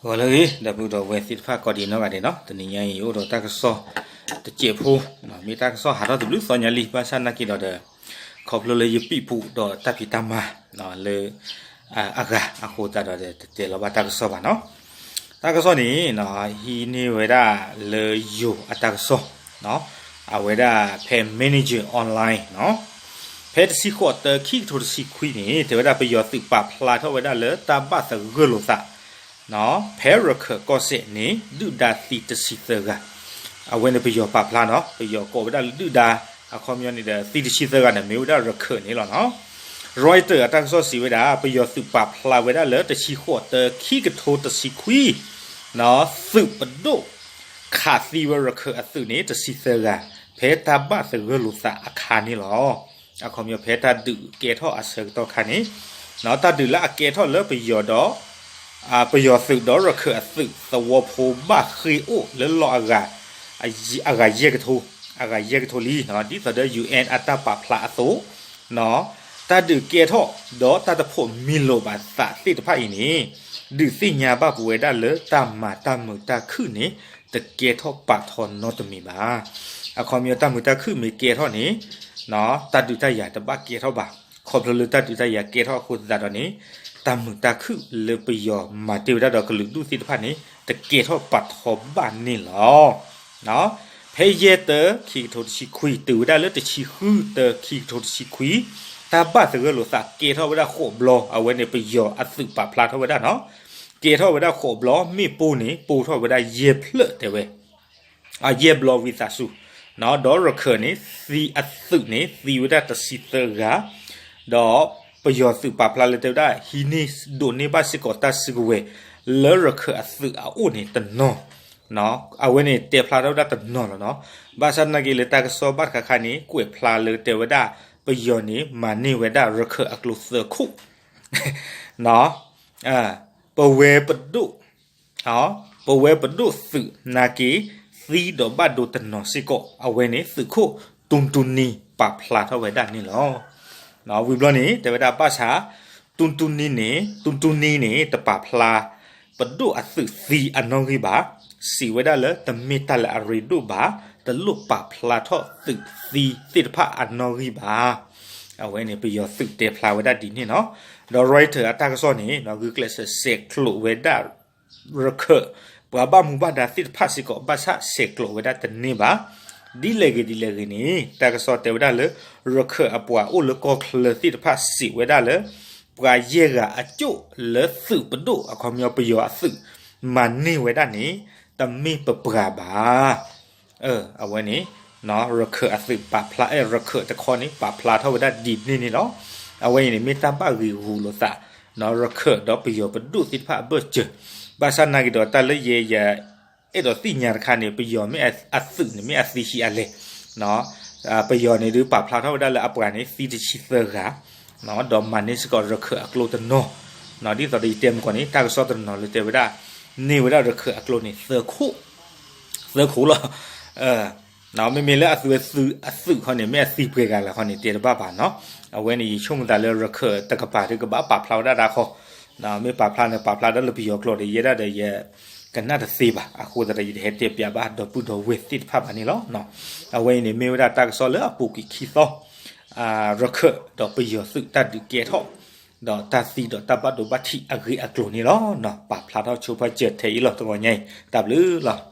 ဂီၤလၢအဂ့ၤ ဒီပုၢ်ဒီဝဲၢ်သ့ၣ်တဖၣ် ကိးဒံးနီၢ်ဂၤဒဲးနီၤ, တနံၤညါအံၤ အိၣ်ဒီးတၢ်ကစီၣ်တစဲးဖိ, မ့ၢ်တၢ်ကစီၣ်ဟးထီၣ်တဘျုးသီညါလံ, ဘၣ်ဆၣ်နာ်က့ဒီးဒီး ခီဖျိလၢယပံၣ်ဖုးဒီးတၢ်ဖံးတၢ်မၤလၢ အဂၤအဃိသတးဒီး တတဲလီၤဘၣ်တၢ်ကစီၣ်ဘၣ်နီၤ. တၢ်ကစီၣ်န့ၣ် ဟံးန့ၢ်ဝဲဒၣ်လၢယိၤအတၢ်ကစီၣ်, အဝဲဒၣ်ဖဲ Manager Online နီၤ, ဖဲတဆံဃိး တၢ ခံကထိတဆံခွံန့ၣ် တဲဝဲဒၣ်ပယီၤသုးပာ်ဖျါထီၣ်ဝဲဒၣ်လၢတၢ်ဘၣ်သဂၢၢ်လိာ်သး ဖဲရခၢၣ်ကီၢ်စဲၣ်န့ၣ် ဒုၣ်ဒါသံတဆံသၢဂၤ, အဝဲန့ၣ်ပယီၤပာ်ဖျါနီၤ, ပယီၤကိးဝဲဒၣ်လၢဒုၣ်ဒါ, အခီပညီန့ၣ်ဒီး သံတဆံသၢဂၤန့ၣ် မ့ၢ်ဝဲဒၣ်ရခၢၣ်န့ၣ်လီၤနီၤ. Reuters အတၢ်ကစီၣ်စံးဝဲဒၣ် ပယီၤသုးပာ်ဖျါဝဲဒၣ်လၢတဆံဃိး တၢ ခံကထိတဆံခွံ သုးပဒိၣ် ခးသံဝဲရခၢၣ်အသုးန့ၣ် တဆံသၢဂၤ, ဖဲတၢ်ဘၣ်သဂၢၢ်လိာ်သးအခါန့ၣ်လီၤ. အခီပညီဖဲတၢ်ဒုးကဲထီၣ်အဆၢကတီၢ်ခါန့ၣ်, တၢ်ဒုးလၢအကဲထီၣ်လၢပယီၤဒီး ပယီၤသုးဒီးရခၢၣ်အသုးသဝီဖိဘၣ်ဃ့ၢ်အိၣ်လၢလီၢ်အဂၤ အဂၤယဲၢ်ကထိ, အဂၤယဲၢ်ကထိလံ, ဒ်သိးဒီး UN အတၢ်ပာ်ဖျါအသိး တၢ်ဒုးကဲထီၣ်ဒီးတၢ်တဖိးမံလိာ်ဘၣ်သးသ့ၣ်တဖၣ်အံၤန့ၣ် ဒုးသ့ၣ်ညါဘၣ်ပဝဲဒၣ်လၢတၢ်မၤတၢ်မုာ်တၢ်ခုၣ်န့ၣ် တကဲထီၣ်ပာ်ထီၣ်နီတမံၤဘၣ်. အခီပညီတၢ်မုာ်တၢ်ခုၣ်မ့ၢ်ကဲထီၣ်န့ၣ် တၢ်ဒုးတၢ်ယၤတဘၣ်ကဲထီၣ်ဘၣ်. ခီဖျိလၢတၢ်ဒုးတၢ်ယၤကဲထီၣ်အဃိသတးဒီးန့ၣ် တၢ်မုာ်တၢ်ခုၣ်လၢပယီၤမၤတ့ၢ်ဝဲဒၣ်ဒီးကလုာ်ဒူၣ်သ့ၣ်တဖၣ်န့ၣ် တကဲထီၣ်ပာ်ထီၣ်ဘၣ်န့ၣ်လီၤ. ဖဲယဲၢ် တၢ ခံကထိတဆံခွံ တုၤဝဲဒၣ်လၢတဆံဃု တၢ ခံကထိတဆံခွံ တၢ်ဘၣ်သဂၢၢ်လိာ်သးကဲထီၣ်ဝဲဒၣ်ဃိးဘျီ, အဝဲန့ၣ်ပယီၤအသုးပာ်ဖျါထီၣ်ဝဲဒၣ်နီၤ, ကဲထီၣ်ဝဲဒၣ်ဃိးဘျီ, မ့ၣ်ပိၢ်န့ၣ် ပိၢ်ထီၣ်ဝဲဒၣ်ယဲၢ်ဖျၢၣ်တဲဝဲ အယဲၢ်ဘျီဝံသးစူၤ, ဒီးရခၢၣ်န့ၣ် သံအသုးန့ၣ် သံဝဲဒၣ်တဆံသၢဂၤ, ဒီးပယီၤသုးပာ်ဖျါလၢတဲဝဲဒၣ် ဟံးန့ၢ်ဒိးန့ၢ်ဘၣ်စ့ၢ်ကီးတၢ်စုကဝဲၤ လၢရခၢၣ်အသုးအအိၣ်န့ၣ်တနီၤ, အဝဲန့ၣ်တဲဖျါထီၣ်ဝဲဒၣ်တနီၤလီၤနီၤ. ဘၣ်ဆၣ်နာ်က့လၢတၢ်ကစီၣ်ဘၣ်တခါခါန့ၣ် ကွဲးဖျါလၢတဲဝဲဒၣ် ပယီၤန့ၣ် မၤန့ၢ်ဝဲဒၣ်ရခၢၣ်အကျိၤသၢခိၣ် ပဝဲပဒိၣ် ပဝဲပဒိၣ်သုးနာ်က့ သံဒီးဘၣ်ဒိတနီၤစ့ၢ်ကီး, အဝဲန့ၣ်သုးခိၣ် တူၢ်တူၢ်နံၤ ပာ်ဖျါထီၣ်ဝဲဒၣ်န့ၣ်လီၤ. ဝံၤဘျီန့ၣ် တဲဝဲဒၣ်ဘၣ်ဆၣ် တူၢ်တူၢ်နံၤန့ၣ် တူၢ်တူၢ်နံၤန့ၣ် တပာ်ဖျါ ပဒိၣ်အသုးသံအနီၣ်ဂံၢ်ဘၣ်, စံးဝဲဒၣ်လၢတမ့ၢ်တၢ်လၢအရ့ဒိၣ်ဘၣ်, တလိၣ်ပာ်ဖျါထီၣ်သုးသံသ့ၣ်တဖၣ်အနီၣ်ဂံၢ်ဘၣ်. အဝဲန့ၣ်ပယီၤသုးတဲဖျါဝဲဒၣ်ဒ်န့ၣ်နီၤ. ဒီး Reuters အတၢ်ကစီၣ်န့ၣ် ဂုာ်ကျဲးစၢးဆဲးကျိးဝဲဒၣ် ရခၢၣ် ပှၤဘၣ်မူဘၣ်ဒါသ့ၣ်တဖၣ်စ့ၢ်ကီး ဘၣ်ဆၣ်ဆဲးကျိးဝဲဒၣ်တန့ၢ်ဘၣ်. ဒ်လဲၣ်ဂ့ၤဒ်လဲၣ်ဂ့ၤန့ၣ် တၢ်ကစီၣ်တဲဝဲဒၣ်လၢ ရခၢၣ်အပှၤအိၣ်လၢကီၢ်ချၢသ့ၣ်တဖၣ်စံးဝဲဒၣ်လၢ ပှၤယဲၢ်ဂၤအကၠိၣ်လၢသုးပဒိၣ် အခီပညီပယီၤအသုး မၤန့ၢ်ဝဲဒၣ်န့ၣ် တမ့ၢ်ပပှၤဘၣ်. အဝဲန့ၣ် ရခၢၣ်အသုးပာ်ဖျါ အဲ ရခၢၣ်တခီန့ၣ် ပာ်ဖျါထီၣ်ဝဲဒၣ်ဒ်န့ၣ်န့ၣ်လီၤ. အဝဲအံၤန့ၣ် မ့ၢ်တၢ်ဘၣ်ဂံာ်ဂူာ်လိာ်သး ရခၢၣ်ဒီးပယီၤပဒိၣ်သ့ၣ်တဖၣ်အဘၢၣ်စၢၤ, ဘၣ်ဆၣ်နာ်က့ဒီးတၢ်လၢယဲယ အဲၣ်ဒိးသ့ၣ်ညါတခါန့ၣ် ပယီၤမ့ၢ်အသုးန့ၣ် မ့ၢ်အသံဟံးအလဲၢ်, ပယီၤန့ၣ်ဒုးပာ်ဖျါထီၣ်ဝဲဒၣ်လၢအပှၤန့ၣ် သံတဆံသၢဂၤ, ဒီးမၤန့ၢ်စ့ၢ်ကီးရခၢၣ်အကျိတနီၤ, ဒ်သိးဒီးယတဲမုၢ်ကီၢ်န့ၣ် တၢ်ကစီၣ်တနီၤလၢတဲဝဲဒၣ် န့ၢ်ဝဲဒၣ်ရခၢၣ်အကျိန့ၣ် သၢခိၣ်, သၢခိၣ်လီၤ. မ့မ့ၢ်လၢအသုးအသုးခီန့ၣ် မ့ၢ်အသံပှဲၤဂၤလဲၣ်ခီန့ၣ် တဲတဘၣ်ဘၣ်နီၤ. အဝဲန့ၣ်ယဆိကမိၣ်သးလၢရခၢၣ်တကပၤဒုးကဘၣ်ပာ်ဖျါဝဲဒၣ်တၢ်ခီ, မ့ၢ်ပာ်ဖျါန့ၣ် ပာ်ဖျါဒၣ်လၢပယီၤကျိာ်ဒီး ယဲဒၣ်ဒီးယကနၣ်တသ့ဘၣ်. အဃိသတးဒီး ယတဟဲတဲပၠးဘၣ်ဒီပုၢ်ဒီဝဲၢ်သ့ၣ်တဖၣ်ဘၣ်န့ၣ်လီၤ. အဝဲအံၤန့ၣ် မ့ၢ်ဝဲဒၣ်တၢ်ကစီၣ်လၢအပူၤကွံာ်ခံသီ ရခၢၣ်ဒီးပယီၤသုးတၢ်ဒုးကဲထီၣ် ဒီးတၢ်သံဒီးတၢ်ဘၣ်ဒိဘၣ်ထံးအဂ့ၢ်အကျိၤန့ၣ်လီၤ. ပာ်ဖျါထီၣ်ဆိဖဲစၢၤထဲအံၤလီၤ တဂီၤညါအံၤ တၢ်ဘျုးလီၤ.